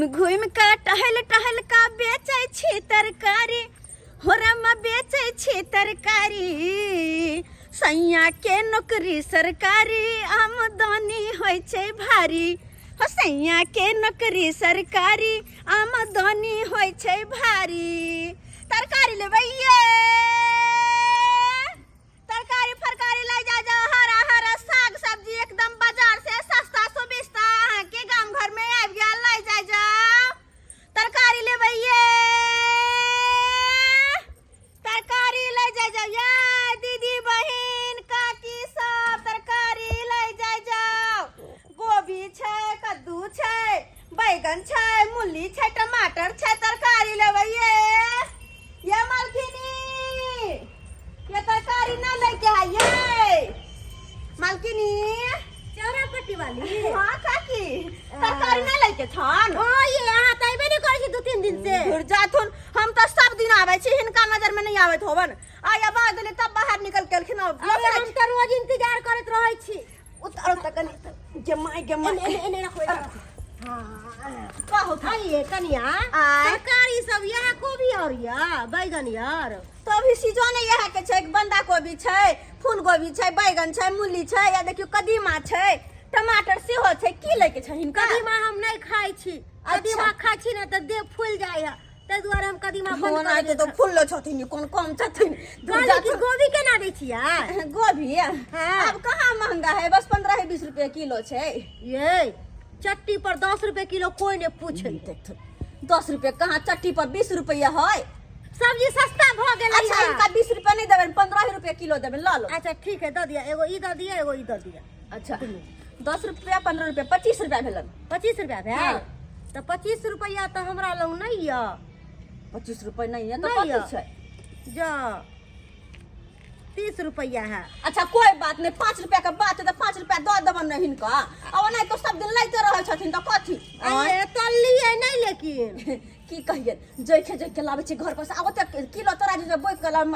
घूमि घूमि कऽ टहल टहल कऽ बेचै छी तरकारी हो रामा बेचै छी तरकारी सैया के नौकरी सरकारी आमदनी होइ छै भारी हो सैया के नौकरी सरकारी आमदनी होइ छै भारी तरकारी लेबै ये तरकारी फरकारी ले जा जाओ हरा हरा साग सब्जी एकदम बाजार से सस्ता सुविस्ता अहाँके गाम घर में आबि गेल ले जा जाओ तरकारी लेबै ये तरकारी ले जा जाओ ये दीदी बहिन काकी सब तरकारी ले जा जाओ गोभी छै कद्दू छै बैगन छै मूली छै टमाटर छै तरकारी लेबै ये ये मालकिनी ये तरकारी ना लेके है ये मालकिनी चौरा पट्टी वाली हाँ काकी तरकारी ना लेके छन ओ ये अहाँ तऽ अयबे नहि करै छी 2-3 दिन से। घुर जाथुन, हम तऽ सब दिन आबै छी, हिनका नजर में नहीं आबैत होवन। आय आवाज देली तब बाहर निकल के एलखिन। अब अरे हम तऽ रोज इंतजार करैत रहै छी। उतारो तऽ कनि गे माय गे माय। एने एने रखो, एने रखो। कहू। आइए कनिया। आय। तरकारी सब यहाँ कोबी और या बैगन यार? तो अभी सीजन इएह के छै, बंदा कोबी छै, फूल गोभी छै, बैगन छै, मूली छै, या देखियौ कदीमा छै, टमाटर सेहो छै। की लैके छै हिनका? कदीमा हम नहि खाइ छी। कदीमा खाइ छी ने तऽ देह फूलि जाइ है, ताहि दुआरे हम कदीमा बंद हो कऽ तो देलियै। फूललो छथिन, कोन कम छथिन। कहली कि गोभी केना दै छियै? गोभी? हाँ। अब कहाँ महंगा है, बस 15 ही 20 रुपए किलो छै। ये चट्टी पर 10 रुपए किलो कोई नहीं पूछे। 10 रुपए कहाँ, चट्टी पर 20 रुपया है। सब्जी सस्ता भ गेलै। अच्छा, इनका 20 रुपया नहीं देबै, 15 ही रुपया किलो देबै, लऽ लो। अच्छा ठीक है, दऽ दिअ। एगो ई दऽ दिअ, एगो ई दऽ दिअ। अच्छा, 10 रुपया 15 रुपया 25 रुपया भेलन। 25 रुपया भेल? हाँ। तऽ 25 रुपया तऽ हमरा लग नहि यऽ। 25 रुपया नहीं है तो नहीं कथी है। छै? जा 30 रुपया है। अच्छा कोई बात नहीं, 5 रुपया के बात है तो 5 रुपया दऽ देबन ने हिनका। आ ओना तो सब दिन लैते रहै छथिन तऽ कथी? अरे तल्लियै नहि लेकिन। की कहियै, जैखे जैखे लाबै छी घर पर से, आ ओते किलो तोरा जे बोइक के लाब,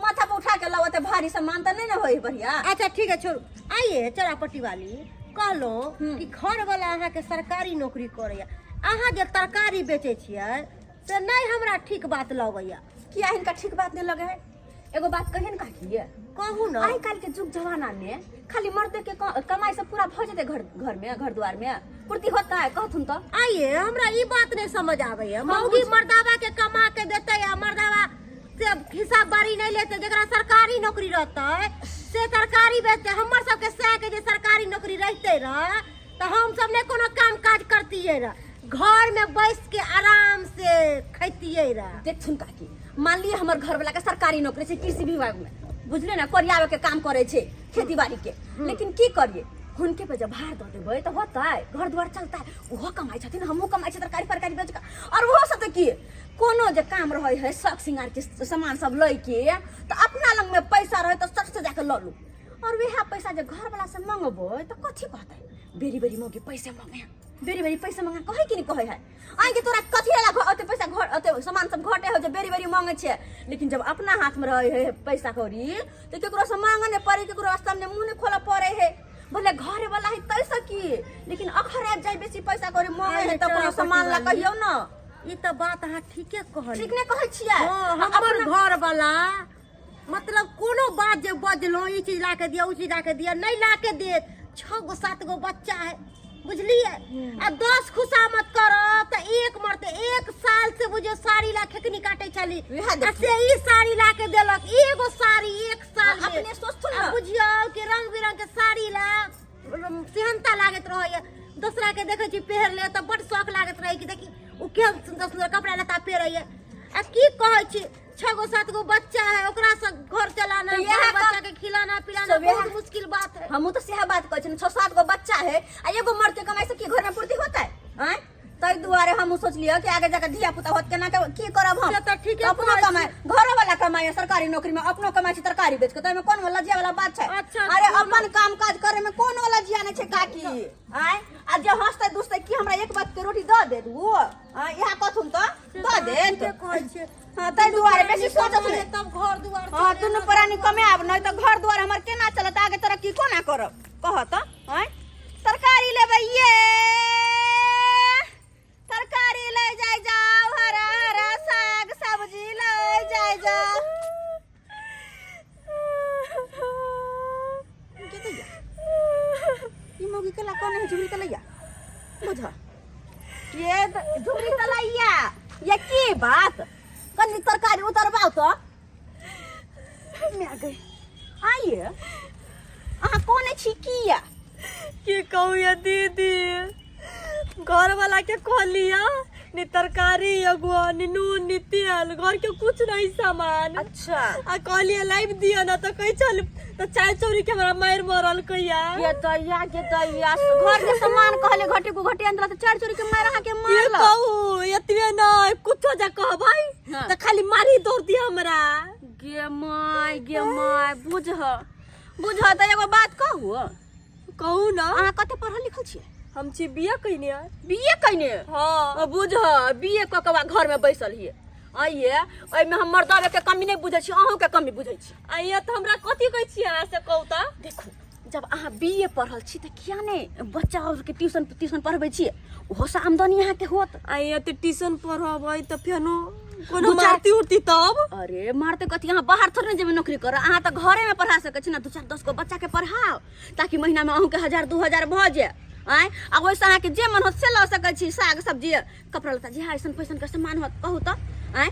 माथा पर उठा के लाब, ओते भारी सामान तऽ नहि ने होय बढ़िया। अच्छा ठीक है, छोड़ू। आइए चौरापट्टी वाली, कहलो कि घर वाला अहाँके सरकारी नौकरी करैया, अहाँ जे तरकारी बेचै छियै से नहि हमरा ठीक बात लगैया। किया हिनका ठीक बात नहि लगे है? एगो बात कहियन काकी? कहू ने। आइ काल्हि के जुग जमाना में खाली मर्द के कमाई से पूरा भऽ जेतै? घर घर में घर द्वार में पूर्ति होता है, कहथुन तऽ? आइए हमरा ई बात नहीं समझ आबैया, मौगी मर्दावा के कमा के देतै आ मर्दावा से हिसाब बारी नहीं लेतै। जकरा सरकारी नौकरी रहतै से तरकारी बेचतै। हमर सबके सएह के जे सरकारी नौकरी रहितै रह तऽ हम सब नहि कोनो काम काज करतियै रह, घर में बैस के आराम से खैतियै रह। देखथुन काकी, मान लिअ हमर घर वाला के सरकारी नौकरी छै कृषि विभाग में, बुझलियै ने, कोरियावे के काम करै छै खेती बाड़ी के, लेकिन की करिए, हुनके पे जब भार दऽ देबै तऽ होतै? घर दुआर चलतै? ओहो कमाइ छथिन, हमहूँ कमाइ छी तरकारी फरकारी बेच कऽ। आओर ओहो सब तऽ की कोनो जे काम रहै है, शौक सिंगार के सामान सब लै के, तऽ अपना लग में पैसा रहै तऽ सट से जाके लऽ लू। और वएह पैसा जे घर वाला से मंगबै तऽ कथी कहतै? बेरी बेरी मौगी पैसा मंगे, बेरी बेरी पैसा मंगे कहै कि नहि कहै है? आइ के तोरा कथी ला ओते पैसा घर ओते सामान सब घटे हो जे बेरी बेरी मांगे छै? लेकिन जब अपना हाथ में रहे है पैसा कौड़ी तऽ केकरो से मांगे नहि पड़े, केकरो सामने मुंह नहि खोलऽ पड़े है। भले घरे वाला है तै से की, लेकिन अखर आबि जाय बेसी पैसा कौड़ी मांगे है तऽ कोनो सामान ला कहियौ ने। ई तऽ बात अहाँ ठीके कहलियै। ठीक नहि कहै छियै? हँ, हमर घर वाला मतलब कोनो बात जे बजलहुँ, ई चीज ला के दिअ, ओ चीज ला के दिअ, नहि ला के देत। 6 गो 7 गो बच्चा है, बुझलियै, आ 10 खुशामत करब तऽ एक मरते। एक साल से बुझियौ साड़ी ला खेकनी काटे छली वएह आ देखियौ। से ई साड़ी ला के देलक, एगो साड़ी एक साल में। अपने सोचथुन आ ने। बुझियौ कि रंग बिरंग के साड़ी ला सेहनता लागैत रहैया। दोसरा के देखै छी पहिरले तऽ बड शौक लागैत रहै कि देखी ओ केहन सुन्दर सुन्दर कपड़ा लत्ता पहिरैया। आ की कहै छी, 6 गो 7 गो बच्चा है, ओकरा से घर चलाना, तो इएह बाल बच्चा के खिलाना पिलाना सब इएह- बहुत मुश्किल बात है। हमहूँ तऽ सएह बात कहै छी ने, 6 7 गो बच्चा है आ एगो मर्द के कमाई से की घर में पूर्ति होतै? आँय, ताहि दुआरे हमहूँ सोचलियै कि आगे जाके धिया पुता होत, केना के की करब हम? से तऽ ठीके अपनो कहै छी। कमाई घरो वाला कमाई है सरकारी नौकरी में, अपनो कमाई छै तरकारी बेच के, ताहिमे कोन लज्जा वाला बात छै? अच्छा, अरे सुनू। अपन काम काज करे में कोनो लज्जा नहि छै काकी। आँय, आ जे हंसतै दुसतै की हमरा एक वक्त के रोटी दऽ देत ओ? आँय, इएह कहथुन तऽ से दऽ तऽ देत? ठीके कहै छियै। हाँ, ताहि दुआरे बेसी सोचत नहि। तब घर दुआर हाँ, चले दुनू ना। प्राणी कमायब नहि तऽ घर दुआर हमर केना चलत? आगे तरक्की कोना करब, कह तऽ? आँय, तरकारी लेबै ये। बुझ ये झुमरी तलैया ये की बात कनि तरकारी उतरबाउ तऽ मैं गई आइए अहाँ कोने छी किया की कहू ये दीदी घर वाला के कहलिया नि तरकारी एगो नि नून नि तेल घर के कुछ नहीं सामान अच्छा आ कहलिए लाइव दिया ना तो कही चल तो चाय चोरी के हमरा मार मरल कहिया ये दैया के दैया घर के सामान कहले घटी को घटी अंदर तो चार चोरी के मार अहाँ के की मारल कहू एतबे नहीं कुछो जा कहबै हाँ। तो खाली मारी दौड़ दिया हमरा गे my गे my बुझ बुझ तऽ एगो बात कहू कहू ना अहाँ कते पढ़ल लिखल छियै हम छी बिया कइने बीए कइने हाँ बुझ बीए कऽ के घर में बैसल हियै आइए ओहिमे हम मर्दावे के कमी नहि बुझै छी अहूँ के कमी बुझै छी आइए तऽ हमरा कथी कहै छी अहाँ से कहू तऽ देखू जब अहाँ बी ए पढ़ल छी तऽ किया नहि बच्चा आरके ट्यूशन ट्यूशन पढ़बै छियै ओहोसँ आमदनी अहाँके होत आइए तऽ ट्यूशन पढ़बै तऽ फेनो कोनो दू चारि- मारती उरती तब अरे मारते कथी अहाँ बाहर थोड़े ने जेबै नौकरी करऽ अहाँ तऽ घरेमे पढ़ा सकै छी ने दू चारि दस गो बच्चाके पढ़ाउ ताकि महीनामे अहूँके हजार 2000 भऽ जाए आँय आ ओहिसँ अहाँके जे मन होत से लऽ सकै छी साग सब्जी कपड़ा लत्ता जे अइसन पैसन के सामान होत कहू तऽ आँय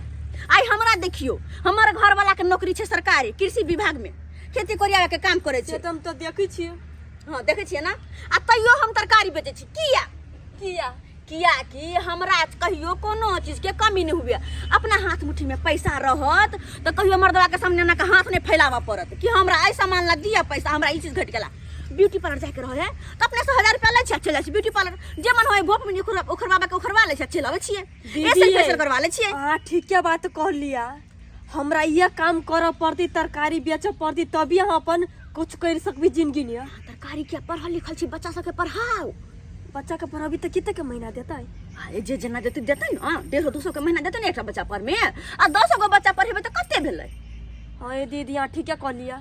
आइ हमरा देखियौ हमर घरवाला के नौकरी छै सरकारी कृषि विभाग में खेती कोरिया के काम करै से छै तऽ हम तऽ देखै छियै हाँ देखै छियै ना आ तैयो हम तरकारी बेचै छी किया किया किया कि हमरा कहियो कोनो चीज के कमी नहीं हुए अपना हाथ मुट्ठी में पैसा रहत तऽ कहियो मर्दवा के सामने ना के हाथ नहीं फैलावा पड़त कि हमरा एहि सामान ला दिया पैसा हमरा ई चीज घटि गेला ब्यूटी पार्लर जाके रहे है तऽ अपने से 1000 रुपया लै छियै चलि जाइ छियै ब्यूटी पार्लर जे मन होय भोप में उखड़वाबे के उखड़वा लै छियै चलि अबै छियै दीदी ऐसे ये। फेशियल करवा लै छियै अहाँ ठीके बात कहलिया हमरा इहे काम करऽ पड़तै तरकारी बेचऽ पड़तै तभी अहाँ अपन कुछ करि सकबै जिंदगी में तरकारी किया पढ़ल लिखल छी बच्चा सबके पढ़ाउ बच्चा के पढ़ाबी तऽ कते के महीना देतै अरे जे जेना देतै देतै ने 150 200 के महीना देतै ने एकटा बच्चा पर में आ 10 गो बच्चा पढ़ेबै तऽ कते भेलै हाँ ये दीदी अहाँ ठीके कहलिया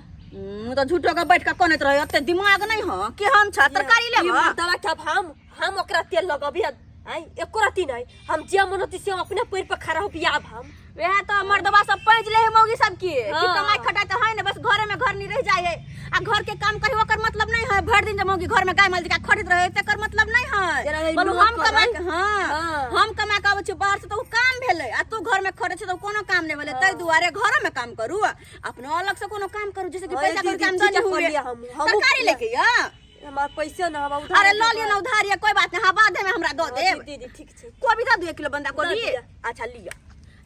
तऽ झूठो के बैठ के कनैत रहै ओते दिमाग नहि हँ केहन छ तरकारी ई लेबऽ मर्दवा के अब हम ओकरा तेल लगबी आइ एको रति नहीं हम जे मन होती से हम अपने पैर पर खड़ा हो आब हम वएह तऽ मर्दबा सब पैंच ले है मौगी सब के कि हाँ। कमाई खटाई तऽ है ने बस घरे में घर नहीं रह जाए है आ घर के काम करी ओकर मतलब नहीं है भर दिन जब मौगी घर में गाय माल जकाँ खटैत रहे तेकर मतलब नहीं जेना है है बोलू नौकर हम कमा है। के हाँ हाँ। हम कमा के अबै छी बाहर से तऽ उ काम भेलै आ तू घर में खटै छै तऽ उ कोनो काम नहीं भेलै ताहि दुआरे घर में काम करू अपनो अलग से कोनो काम करू जैसे कि हाँ, पैसा दीदी, के आमदनी ठीके हुए कहलियै हमहूँ। हमहूँ तरकारी लेके या हमार पैसे ना हम उधार अरे लऽ लिअ ना उधार ये कोई बात नहीं हाँ बाद में हमरा दऽ देब दीदी ठीक छै कोबी दऽ दियौ 1 किलो बंदा कोबी दऽ दिअ। अच्छा लिअ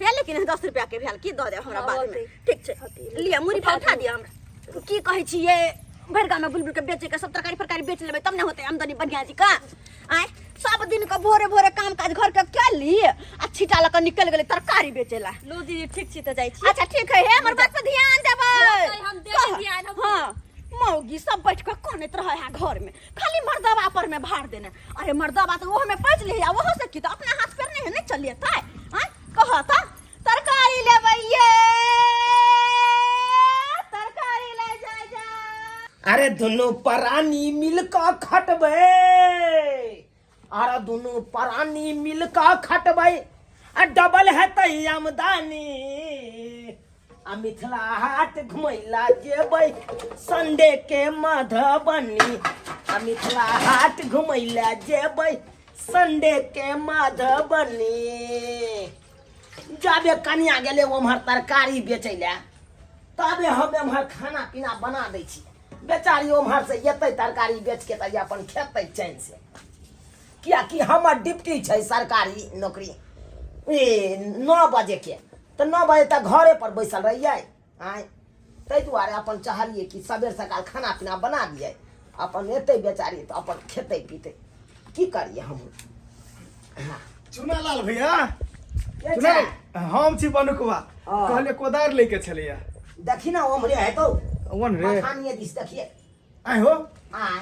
हे लेकिन 10 रुपया के भेल की दऽ देब हमरा हाँ, बाद में होतै। ठीक छै होतै। लिअ मुरी पर उठा दिअ हमरा की कहै छियै भरि गाममे बुलि बुलि के बेचे के सब तरकारी फरकारी बेच लेबै तब ने होतै आमदनी बढ़िया जी का आँय सब दिन के भोरे भोरे काम काज घर के कैली आ छिटा लऽ के निकलि गेलै तरकारी बेचे ला लो दीदी ठीक छी तऽ जाइ छी अच्छा ठीक है हे हमर बात पर ध्यान देबै होतै, हम देबै कह- ध्यान, हम- हाँ मौगी सब बैठ के कनैत रहे है घर में खाली मर्दबा पर में भार देने अरे मर्दबा तो ओहो में पैच ले आ ओहो से की तो अपना हाथ पैर नहीं है नहीं चलिए था आँय कह था तरकारी लेबै ये तरकारी ले जा जा अरे दुनू प्राणी मिल कऽ खटबै अरे दुनू प्राणी मिल कऽ खटबै आ डबल हेतै आमदनी आ मिथिला हाट घुमैला जेबै संडे के मधुबनी आ मिथिला हाट घुमैला जेबै संडे के मधुबनी जाबे कनिया गेलै ओम्हर तरकारी बेचै लए तबे हम एम्हर खाना पीना बना दै छी बेचारी ओम्हर से एतै तरकारी बेच के तऽ अपन खेतै चैन से कियाकि हमर ड्यूटी छै सरकारी नौकरी ए 9 बजे के तऽ 9 बजे तक घरे पर बैसल रहियै आँय ताहि दुआरे अपन चाहलियै कि सबेर सकाल खाना पीना बना दियै अपन एतै बेचारी तऽ अपन खेतै पीतै की करियै हमहूँ हाँ चुनालाल भैया के चुना छै? हम छी बनुकवा हाँ। कहलिए कोदारि लैके छलैया देखी ना ओम्हरे हेतौ ओन रे मखानिए दिस देखिए आइ हो आय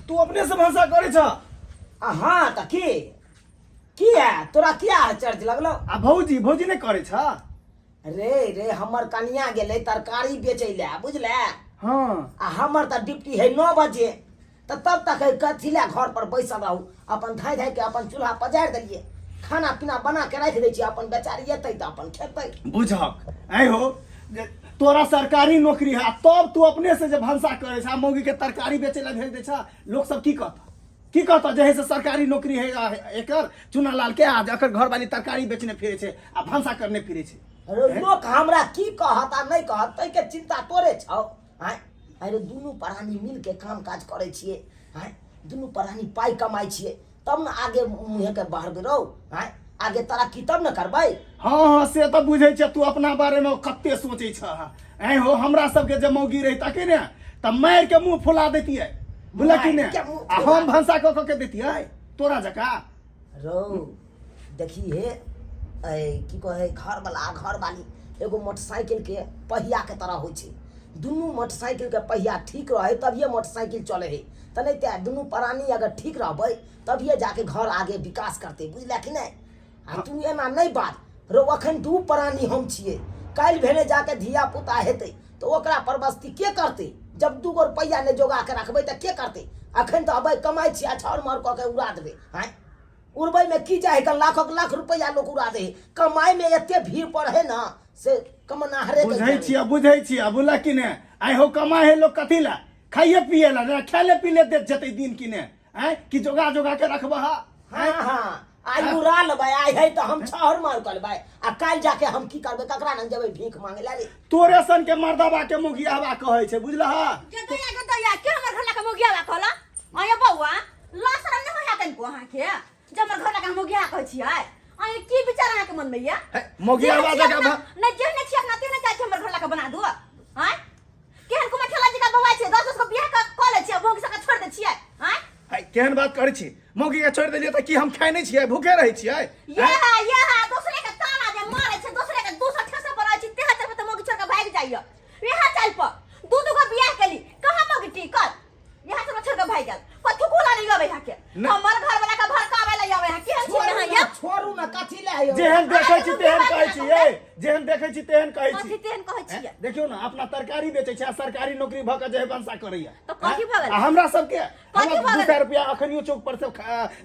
तू अपने से भनसा करै छ आ हाँ तऽ की किया तोरा किया चर्च लगलो आ भौजी भौजी नहि करै छ रे रे हमर कनिया गेलै तरकारी बेचै लए बुझले हाँ आ हमर तऽ ड्यूटी है 9 बजे तऽ तब तक है कथी लए घर पर बैसल रहू अपन धाइ धाइ के अपन चूल्हा पजारि देलियै खाना पीना बना के राखि दै छियै अपन बेचारी एतै तऽ अपन खेतै बुझक आइ हो जे तोरा सरकारी नौकरी है आ तब तू अपने से जे भनसा करै छ आ मौगी के तरकारी बेचै लए भेज दै छ लोक सब की कहत की कहता जे है से सरकारी नौकरी है आ, एकर चुना लाल के आ एकर घरवाली तरकारी बेचने फिरे छै आ भनसा करने फिरे छै। अरे लोक हमरा की कहत आ नहि कहत ताहिके चिंता तोरे छौ। आँय, अरे दुनू प्राणी मिल के काम काज करै छियै। आँय, दुनू प्राणी पाइ कमाइ छियै तब ने आगे मुँहे के बढ़बै रौ। आँय, आगे तरक्की तब ने करबै। हँ हँ, से तऽ बुझै छियै, तू अपना बारेमे कते सोचै छह। ऐ हो, हमरा सबके जे मौगी रहिता कि ने तऽ मारि के मुँह फुला दैतियै, बुझल कि ने? मारि के मुँह आ हम भनसा कऽ कऽ के दैतियै तोरा जकाँ। रौ देखी हे, ऐ की कहै, घरवला घरवाली एगो मोटरसाइकिल के पहिया के तरह होइ छै। दुनू मोटरसाइकिल के पहिया ठीक रहे तभिए मोटरसाइकिल चले है, तऽ नहि तऽ दुनू प्राणी अगर ठीक रहबै तभिए जाके घर आगे विकास करतै, बुझले कि नहि? आ तू एना नहि बाज रौ, अखन दू प्राणी हम छियै, काल्हि भेने जाके धिया पुता हेतै तऽ ओकरा परबस्ती के करतै? जब दू गो रुपैआ नहि जोगा के रखबै तऽ के करतै? अखन तऽ अबै कमाइ छियै आ छाउर माउर कऽ के उड़ा देबै। आँय, उड़बैमे की जाइ है, लाखक लाख रुपैआ लोक उड़ा दै है, कमाइमे एते भीड़ पड़े है ना से कमनाहरे के बुझै जाने। छियै, बुझै छियै, बुझल कि ने? आइ हो, कमाइ है लोक कथी लए? खाइए पिए लए ने, खाइले पीले दे जेतै दिन कि ने? आँय, कि जोगा जोगा के रखबह? हाँ हाँ, आइ उड़ा लेबै, आइ है तऽ हम छहर मार कऽ लेबै आ काल्हि जाके हम की करबै? ककरा लग जेबै भीख मांगे लए रे? तोरे सन के मर्दबा के मुगियाबा कहै छै, बुझलह? गदैया गदैया, के हमर घर लगा मुगियाबा कहला? आया बौआ, ला शरम नहि होया तनिको अहाँके जे हमर घर लगा मुगिया कहै छियै? आया, की विचार अहाँके मन में या? हे, मोगियाबा जेहने छियै जकाँ नहि, जेहने छियै अपना तेहने चाहै छियै हमर घर लगा बना दू। आँय, केहन कुमार ठेला जकाँ बौआ छियै, 10 10 गो बियाह कऽ लै छियै, मौगी सबके छोड़ि दै छियै। आँय? है, केहन बात करै छी? मौगी के छोड़ि देलियै तऽ की हम खाइ नहि छियै, भूखे रहै छियै? ये है, ये है, दोसरे के ताना जे मारे छै, दोसरे के दोसर ठेसा पर रहै छी, तेहा चल पर तऽ मौगी छोड़ के भागि जाइए। इएह चालि पर दू दू गो बियाह केली, कहाँ मौगी टिकल? इएह सब छोड़ के भागि गेल, कथू कोला नहि अबै यहाँ के। नहि। हमर घर वाला के भड़काबै लए आबै यहाँ, केहन छी छोड़ू यहाँ ना, यौ? छोड़ू ना, कथी लए यौ? जेहन देखै छी अहाँके तेहन मुँह कहै छी, बाजू। ए जेहन देखै छी तेहन कहै छी। कथी तेहन कहै छियै? देखियौ ने, अपना तरकारी बेचै छै आ सरकारी नौकरी भऽ कऽ जे है भनसा करैया। तऽ कथी भऽ गेल? आ हमरा सबके कथी हमरा भऽ 200 गेल? रुपया अखनियो चौक पर से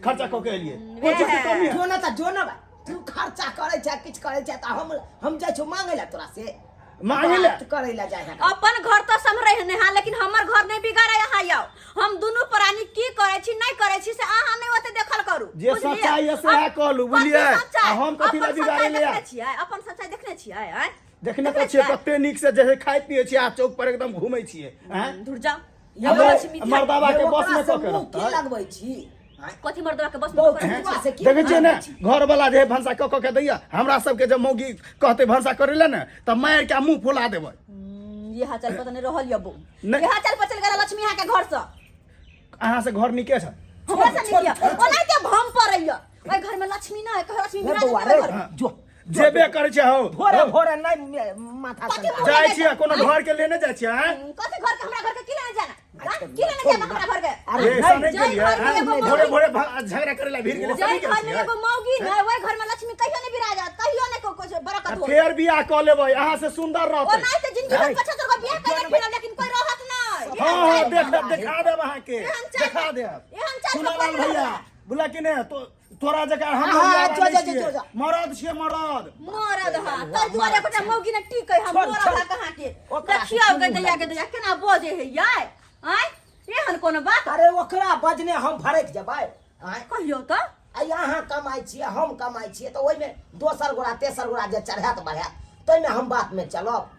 खर्चा कऽ के एलियै, कोइ चीज के कमी है? जो ना तऽ जो ना बा, तू खर्चा करै छै, किछु करै छै तऽ हम जाइ छौ मांगे लए तोरा से। मांगे लए? बात करै लए जाइ है। अपन घर तऽ सम्हरै है नेहा, लेकिन हमर घर नहि बिगाड़ै अहाँ यौ। हम दुनू प्राणी की करै छी नहि करै छी से अहाँ नहि ओते देखल करू, जे बुझलियै? सच्चाई है सएह कहलू, कथी बुझलियै? सच्चाई? आ हम कथी लए अपन बिगाड़ै सच्चाई लए? देखने छियै? अपन सच्चाई देखने छियै? आँय? देखने तऽ छियै कते नीक से जे है खाइ पियै छियै आ चौक पर एकदम घूमै छियै। आँय? धुर जाओ। यौ, लक्ष्मी ध्यान- मर्दाबा के यौ, बस में ओकरा से कऽ के मुँह की रखतै? लगबै छी? आँय? कथी मर्दबा के बस में बहुत कऽ के छुआ से की देखै छियै ने, लगबै छी? घर वाला जे भनसा कऽ कऽ के दैया, हमरा सबके जे मौगी कहतै भनसा करै लए ने तऽ मारि के मुँह फुला देबै। इएह चल पर तऽ नहि रहल यौ बौ। नहि। इएह चल पर चलि गेल लक्ष्मी अहाँके घर से। अहाँ से घर नीके छै। हमरा से नीक यऽ। ओनाहिते भम पड़ैया ओहि घर में लक्ष्मी नहि कहे, लक्ष्मी रे विराजत बौआ नहि रे, ओहि घर में। जो जेबे करै छै हौ। भोरे भोरे नहि माथा कथी सनका। मुँह जाइ लगै छियै छै? कोनो घर के लेने जाइ छियै? आँय? कथी घर के? हमरा घर के की लेने जाना? अच्छा, की लेने जाना हमरा घर के? अरे ए, नहि, सने जाहि गेलियै, घर में आँय? एगो भोरे मौगी- भोरे झगड़ा करै लए भीड़ गेलै, जाहि सने गेल घर में छियै? एगो मौगी नहि ओहि घर में लक्ष्मी कहियो नहि विराजत, कहियो नहि कोइ बरकत होत। फेर बियाह कऽ लेबै, अहाँ से सुन्दर रहतै। ओनाहिते जिंदगी भर 75 गो बियाह करने फिरब, लेकिन कोइ रहत नहि। हँ हँ, देख देखा देब अहाँके, एहन चाल- देखा देब। एहन चाल सुनऽ पर कोइ लाल भैया, रहत। बुझला कि नहि? तो तोरा जकाँ हम हाँ, मौगियाबा जो, नहि जो, जो, छियै। जो, जो। मरद छियै, मरद। मरद हा, ताहि दुआरे एकोटा मौगी ने टिकै हम छोड़, मरद छोड़। हा कहाँ के। ओकरा से देखियौ की गे मुँह दैया गे दैया, केना बजै है यै? आँय, एहन कोनो बात? अरे ओकरा बजने हम भड़कि जेबै? आँय? कहियौ तऽ। आ अहाँ कमाइ छियै, हम कमाइ छियै, तऽ ओहिमे दोसर गोरा तेसर गोरा जे चढ़ायत बढ़ायत ताहिमे हम बातमे चलब?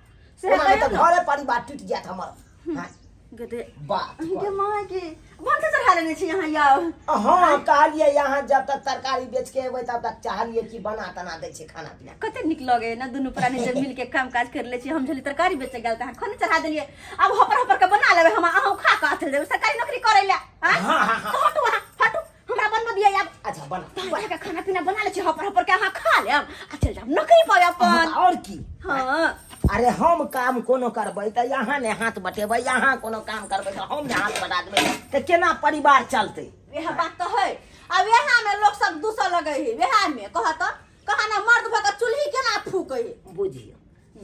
से ओनामे कहियौ तऽ ने। घरे परिवार टूटि जायत हमर। आँय? गदे बात अहीं के माँ के भनसा चढ़ा लेने छी अहाँ यौ? हाँ, कहलियै यहाँ जब तक तरकारी बेच के एबै तब तक चाहलियै कि बना तना दै छै खाना पीना। कते नीक लगे ने दुनू प्राणी जब मिल के काम काज कर ले छी। हम झली तरकारी बेचे गेल तऽ अहाँ खाना चढ़ा देलियै, आब हपर हपर के बना लेबै हम, अहाँ खा के चलि जेबै सरकारी नौकरी करै लए। आँय? हाँ, हाँ, हाँ। तऽ हटू अहाँ, हटू, हमरा बनबऽ दिअ आब। अच्छा बना। तऽ जाके खाना पीना बना लै छी हपर हपर के, अहाँ खा लेब आ चलि जायब नौकरी पर अपन। और की? हाँ। अरे हम काम कोनो करबै तऽ यहाँ ने हाथ बटेबै, यहाँ कोनो काम करबै तऽ हम ने हाथ बटा देबै, तऽ केना परिवार चलतै? वएह बात तऽ है। आ वएह में लोक सब दूसऽ लगै है, वएह में कहत कहा ना मर्द भऽ कऽ चूल्ही केना फूकै है। बुझियौ,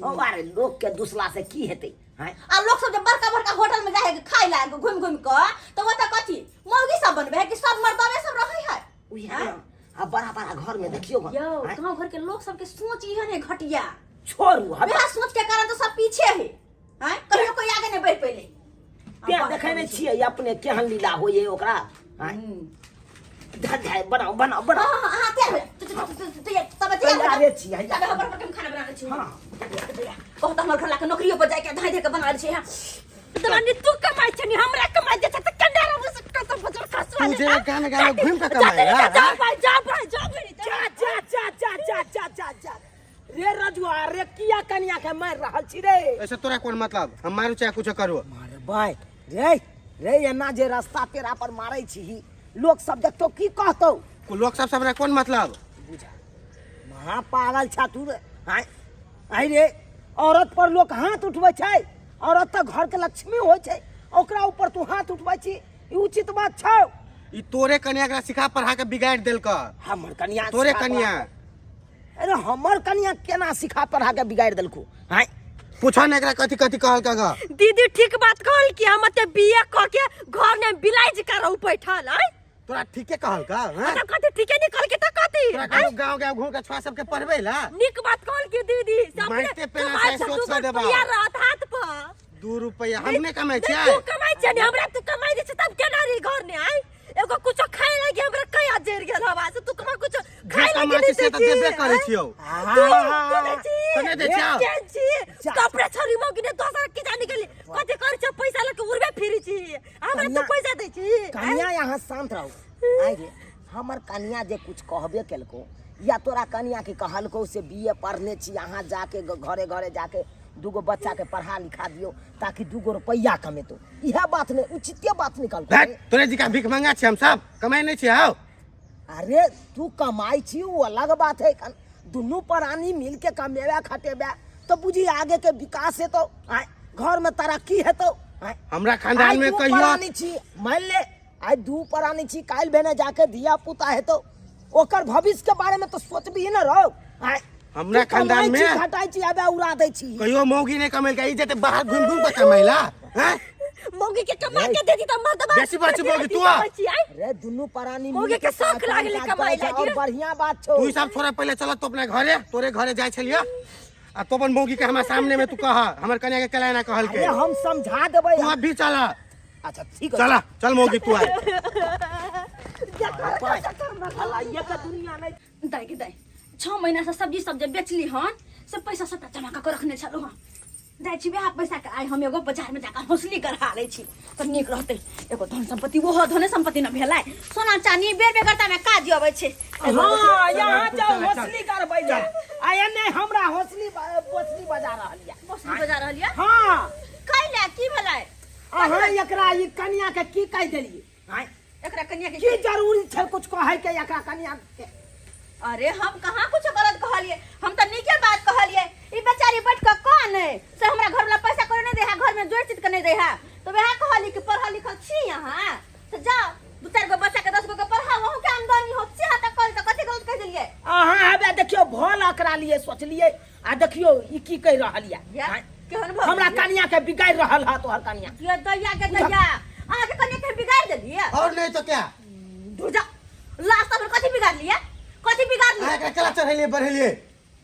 ओ अरे लोक के दूसला से की हेतै? आँय? आ लोक सब जे बड़का बड़का होटल में जाइ है खाय ला घुमि घुमि कऽ, तऽ ओतऽ कथी मौगी सब बनबै है कि सब मर्दवे सब रहै है? उएह ने, आ बड़ा बड़ा घर में देखियौ गन, यौ आँय? गाँव घर के लोक सबके सोच इहे ने घटिया। छोड़ू हटा। वएह सोच के कारण तो सब पीछे है। आँय, कहियो कोई आगे नहीं बढ़ पेले। तें देखै नहि छियै अपने केहन लीला होइए ओकरा। आँय? धर धर बनाओ बनाओ बनाओ। हाँ हाँ तैयार हो जा। तू तू तू तू तैयार तब तैयार हो जा। तैयारे छी हैया। तबे हमर हम खाना बना छी। हाँ। कहत हमर घर लाके नौकरियो पर जाके धाई धाई के बना छी। हां दलानी तू कमाई छनी हमरा कमाई दे छ त कंडा रे मुस कत बजर खसवा तू जे गाना गाना घूम के कमाई जा ला जा भाई जा भाई जा भाई जा जा जा जा जा जा जा जा रे रजुआ रे किया कनिया के मार रहल छी रे? ऐसे तोरा कोन मतलब, हम मारू चाहे कुछ करू। मारे बाय रे रे एना जे रास्ता पेरा पर मारै छी लोग सब देखतो की कहतो? लोग सब हमरा कोन मतलब? बुझा महा पागल छा तू रे। आय आय रे औरत पर लोग हाथ उठबै छै, औरत तऽ घर के लक्ष्मी होइ छै, ओकरा ऊपर तू हाथ उठबै छी, ई उचित बात छौ? ई तोरे कनिया एकरा सिखा पढ़ा के बिगाड़ देलक। हमर कनिया तोरे सिखा कनिया। पढ़ा के- अरे हमर कनिया केना सिखा पढ़ा के बिगाड़ देलकू? आय पूछा ने एकरा कथी कथी कहलक ग। दीदी ठीक बात कहल कि हम ते बिया क के घर में बिलाई जका रहू बैठल। आय तोरा ठीके कहलक? हां त कथी ठीके नहीं कहल के त कथी? तोरा कहू गांव गांव घूम के छुआ सबके पढ़बै ला? निक बात कहल कि दीदी से अपने मारते पेना कमाई चाहे छै, सोच दू सौ देबा। रुपैया रहत हाथ पर। 2 रुपया हम नहीं कमाई नहीं, छियै। तू कमाई छै ने हमरा तू कमाई दे छै तब केना रे घर ने आय एगो कुछो खाए लागी हमरा कया जरि गेल हवा से तू कमा कुछो जे खाए लागी कमाई नहीं छी से दै तऽ छी। देबे करै आँय? छियौ। तू तू दै छी। तऽ नहि दै छियौ? केहन छी? कपड़ा छोरी मौगी ने दोसर की जानी गेली कथी करै छै पैसा लके उड़बे फिरी छी हमरा तू कनिया- पैसा दै छी। आँय? कनिया यहाँ शांत रहो। आय रे हमर कनिया जे कुछ कहबे केलको या तोरा कनिया के कहलको से बी ए पढ़ने छी, अहाँ जाके घरे घरे जाके दूगो बच्चा के पढ़ा लिखा दियो ताकि दूगो रुपैया कमेतो, इएह बात नहीं उचिते बात निकल। धैत, तोरे जी का भीख मंगा छी हम सब कमाई नहीं छी आओ। अरे तू कमाई छी वो अलग बात है, दुनू प्राणी मिल के कमेबे खटेबे तो बुझी आगे के विकास है तो आय, घर में तरक्की है तो आय। हमरा खानदान आइ में दू कहियो प्राणी छी मान ले आइ दू प्राणी छी काल्हि भेने जाके धिया पुता है तो ओकर भविष्य के बारे में तो सोचबी न रहो। आय, हमरा तू कमाइ खानदान छी, में घटाइ छी आबे उड़ा दै छी। कहियो मौगी नहीं कमेलका, ई जेते बाहर घूम घूम के कमेला हैं? मौगी के कमा के दे दी त मर्दबा बेसी बात छै मौगी, तू आ। रे दुनू प्राणी मौगी मिल के शौक काम लागलै काज कमाइ करै छै, लागी। और बढ़िया बात छौ। तू ई सब छोड़ा पहिले चल तो अपना घरे, तोरे घरे जाय छलिया आ तो अपन मौगी के हमरा सामने में तू कह हमर कन्या के कलाना कहल के। अरे हम समझा देबै। तू अभी चल। अच्छा ठीक है चला चल मौगी तू आ। भलाइये के दुनिया नहीं। दाइ के दाइ 6 महीना से सब्जी सब जे बेचली हन से पैसा सबटा जमा कऽ के रखने छलहुँ हन। जाइ छी वएह पैसा के आइ हम एगो बाजार में जाकर हौसली गढ़ा लै छी तऽ नीक रहतै। एगो धन संपत्ति ओहो धने संपत्ति न भेलै, सोना चानी बेर बेगरता में काज अबै छै। हाँ यहाँ जाओ हौसली करबै जा आ एने हमरा हौसली बोसली बजा रहल या। हौसली बजा रहल या? हाँ। कैला की भेलै? अहाँ एकरा ई कनिया के की कहि देलियै? आँय? एकरा कनिया के की जरूरी छै कुछ कहै के एकरा कनिया के? अरे हम कहाँ कुछ गलत कहलिए, हम तऽ नीके बात कहलिए। ई बेचारी बैठ कऽ कौन है से हमरा घर वाला पैसा कोनो नहीं दे है, घर में जोड़ चित के नहीं दे है, तो वएह कहली कि पढ़ल लिखल छी अहाँ तो जाओ दू चार गो बच्चा के 10 गो के पढ़ाओ, अहूँ के आमदनी होत से तऽ कहली तऽ कथी गलत कहि देलिए? अहाँ हवे देखियो भल एकरा लिए सोचलिए आ देखियो ई की कहि रहल या। या, आँय? केहन भऽ हमरा गेलियै? कनिया के बिगाड़ि रहल है तोहर कनिया। ये दैया के दैया अहाँ के कनिया के बिगाड़ि देलिए? और नहीं तो क्या? दूर जा लास्ट तक कथी बिगाड़ लिया? कथी बिगाड़ लिया? अहाँ एकरा केला चढ़ेलिए बढ़ेलिए?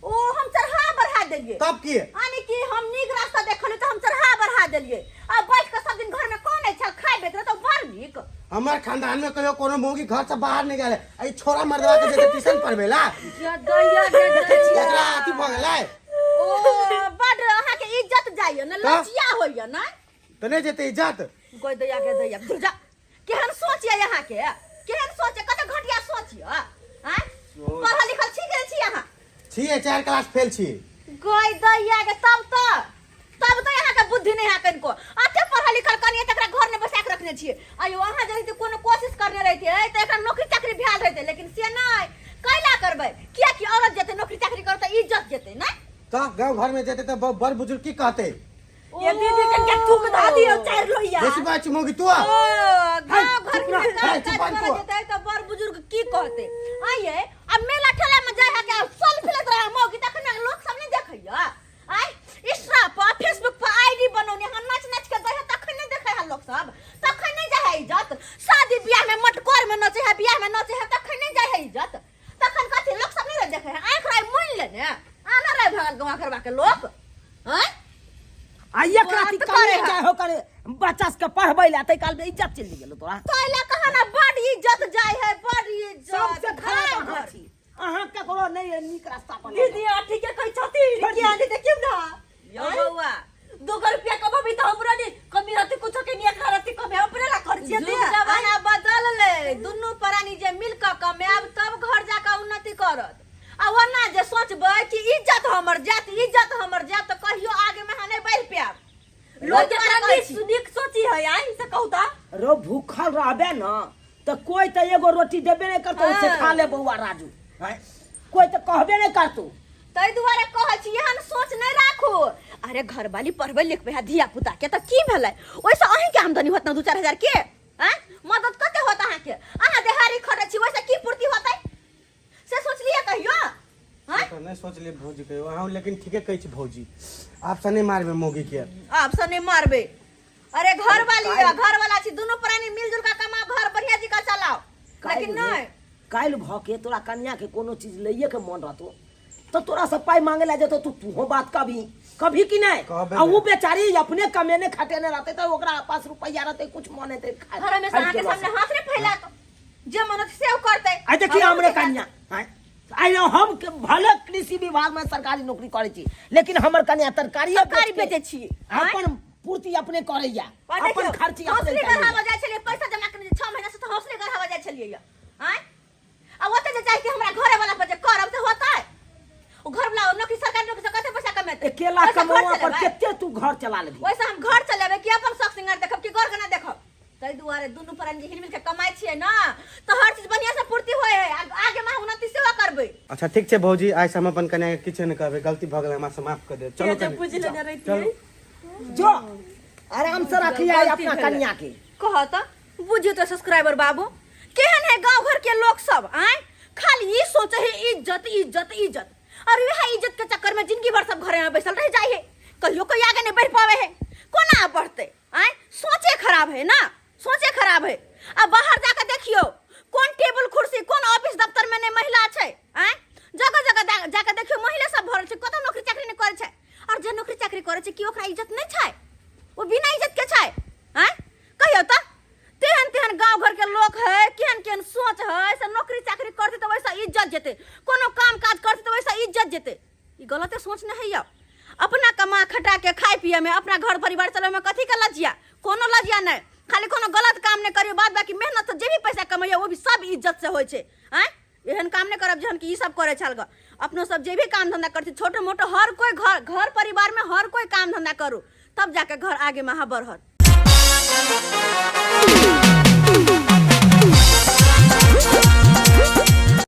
ओ हम चढ़ा बढ़ा देलिए। तब की? यानी कि हम नीक रास्ता देखलिए तो हम चढ़ा बढ़ा देलिए। आ बैठ के सब दिन घर में कौन है छल खाए बेच तो बड़ नीक। हमर खानदान में कहियो कोनो मौगी घर से बाहर नहीं गेले, ई छोरा मर्दवा के जेते ट्यूशन पढ़बेला। ये दैया के दैया। एकरा अथी भ गेलै। ओ बड़ अहाँ के इज्जत जाइए न, तऽ? लचिया होइए न। तऽ नहीं जेते इज्जत? गोई दैया के दैया दूर जा। केहन सोच ये यहाँ के? केहन सोच ये? कते घटिया सोच ये? आँय? पढ़ल लिखल छी के छी अहाँ? छी, 4 क्लास फेल छी। गोई दैया के तब तऽ तब तऽ अहाँ के बुद्धि नहीं है कनिको। अते पढ़ल लिखल कनिए तकरा घर में बसा के रखने छियै। आयो अहाँ जे रहितै कोनो कोशिश करने रहितै तऽ एकरा नौकरी चाकरी भेल रहितै, लेकिन से नहि। कैला करबै? कियाकि औरत जेतै नौकरी चाकरी करतै इज्जत जेतै नहि? तऽ गाँव घर में जेतै तऽ बड़ बुजुर्ग की कहतै? ये दीदी कनके थूक धा दियो चारि लोहिया। बेसी बात छै मौगी तू आ। ओ गाँव घर में हे, काम चुप काज रह करऽ तू। जेतै तऽ बड़ बुजुर्ग की कहतै? आइये आ मेला ठेला में जाय है के सल फिरैत रहे मौगी तखन लोक सब नहि देखैया। आइ इंस्टा पर फेसबुक पर आईडी बनौने हम नाच नाच के दै है तखन नहि देखै है लोक सब, तखन नहि जाइ है इज्जत। शादी बियाह में मटकोर में नचै है, बियाह में नचै है तखन नहि जाइ है इज्जत। तखन कथी लोक सब नहि देखै है? आँखि राय मुनि लेने आना राय भगल गाँव घरवा के लोक। आँय आ एकरा बात की करे कनिया है। जाय हो करे बच्चा सबके पढ़बै लए ताहि काल में इज्जत चलि गेलो तोरा। तैला कहा ना बड़ इज्जत जाय है, बड़ इज्जत। सबसे खराब घर। अहाँ छी, अहाँ ककरो नहि नीक रास्ता पर दीदी आ ठीके कहै छथिन, किया नहीं देखियौ ना। यौ बौआ, 2 रुपया कमाबी तऽ हमरा नहीं कमी रहती, कुछो के नहीं एकरा रहती कमी, अपने ला खर्चिया दे। जुग जमाना बदल ले, दुनू प्राणी जे मिल के कमायब तब घर जाके उन्नति करत। आ ओना जे सोचबै कि इज्जत हमर जात, इज्जत हमर जात, तऽ कहियो आगे में अहाँ नहि बढ़ि पायब। लोग लोग जकरा कहै छी। नीक सोची है आई से कहू तऽ। रो भूखल रहबे न तऽ कोई तऽ एगो रोटी देबे नहि करतौ से खा ले बौआ राजू, हैं? कोई तऽ कहबे नहि करतौ। ताहि दुआरे कहै छी एहन सोच नहि राखू। अरे घरवाली पढ़बै लिखबै है धिया पुता के तऽ की भेलै, ओहिसँ अहीँके आमदनी होत ने 2-4 हजार के, आँय मदद कते होत अहाँके? अहाँ देहारी खटै छी, ओहिसँ की पूर्ति होतै से सोचलियै कहियो? आँय? तऽ नहि सोचलियै भौजी कहियो अहाँ, लेकिन ठीके कहै छी भौजी, आब से नहि मारबै मौगी के। आब से नहि मारबै। अरे घरवाली है, घरवाला छी, दुनू प्राणी मिलजुल के कमाओ, घर बढ़िया जी का चलाओ। लेकिन नहि काल्हि भऽ के तोरा कन्या के कोनो चीज लैये के मन रहतो तऽ तोरा से पाइ मांगे ला जेतो, तू तूहो बात कभी कभी कि नहि? कहबे आ उ नहि। बेचारी अपने कमेने खटेने रहते तऽ ओकरा पास रुपैया रहते, कुछ मन हेतै खाय। घर में से अहाँके सामने हाथ नहि फैलात, जे मन होत से ओ करतै। आइ देखिए हमरे कन्या, आँय? आइ न हम भले कृषि विभाग में सरकारी नौकरी करै छी, लेकिन हमर कन्या तरकारी तरकारी बेचै छी, आँय? अपन पूर्ति अपने करैया, और अपन देखियौ, खर्ची अपने हौसले चलैया। गढ़ाबऽ जाइ छलियै, पैसा जमा करने 6 महीना से तऽ हौसले गढ़ाबऽ जाइ छलियै यऽ, आँय? आ ओतऽ जे जाइ के हमरा घरे वाला पर जे करब से होतै? ओ घर वाला नौकरी सरकारी नौकरी से कते पैसा कमेतै? अकेला ओहिसँ घर कमौआ पर चलेबै? कते तू घर चला लेबही? ओहिसँ हम घर चलेबै कि अपन शौक श्रृंगार देखब कि घर गना देखब? ताहि दुआरे दुनू प्राणी जे हिल मिल के कमाइ छियै ने तऽ हर चीज बढ़िया से पूर्ति होइ है, आ आगे में उन्नति सेहो करबै। अच्छा ठीक छै भौजी, आइ से हम अपन कन्या के किछु नहि कहबै, गलती भऽ गेल, हमरा से माफ कऽ देब। चलू जे कनि। बुझि लेने रहितियै। चलू। जो आराम से रखिए गलती अपना भेलै। कन्या के। कह तऽ बुझियौ तऽ सब्सक्राइबर बाबू, केहन है गांव घर के लोग सब, आँय? खाली ई सोचे है इज्जत इज्जत इज्जत, और वएह इज्जत के चक्कर में जिंदगी भर सब घरे में बैसल रह जाए है, कहियो कोई आगे नहीं बढ़ पावे है। कोना बढ़ते? आँय, सोचे खराब है ना, सोचे खराब है। आ बाहर जाके देखियो कोन टेबुल कुर्सी कोन ऑफिस दफ्तर में नहीं महिला छै, आँय? जगह जगह जाके देखियो महिला सब भरल छै, कतौ नौकरी चाकरी नहीं करै छै। और जे नौकरी चाकरी करै छै की ओकरा इज्जत नहीं छै? ओ बिना इज्जत के छै, आँय? कहियो तऽ तेहन तेहन गांव घर के लोक है, केहन केहन सोच है, से नौकरी चाकरी करते तऽ वैसा इज्जत जेतै, कोनो काम काज करते तऽ वैसा इज्जत जेतै। ई गलते सोच नहीं है यौ। अपना कमा खटा के खाय पिए में, अपना घर परिवार चलावे में कथी के लज्जा? कोनो लज्जा नहीं। खाली कोनो गलत काम नहीं करियो, बाद बाकी मेहनत से जे भी पैसा कमैया वो भी सब इज्जत से होइ छै, आँय? एहन काम नहीं करब जहन कि ई सब करे छल ग। अपनो सब जे भी काम धंधा करती छोटो मोटो, हर कोई घर परिवार में हर कोई काम धंधा करू, तब जाके घर आगे में अहाँ बढ़त।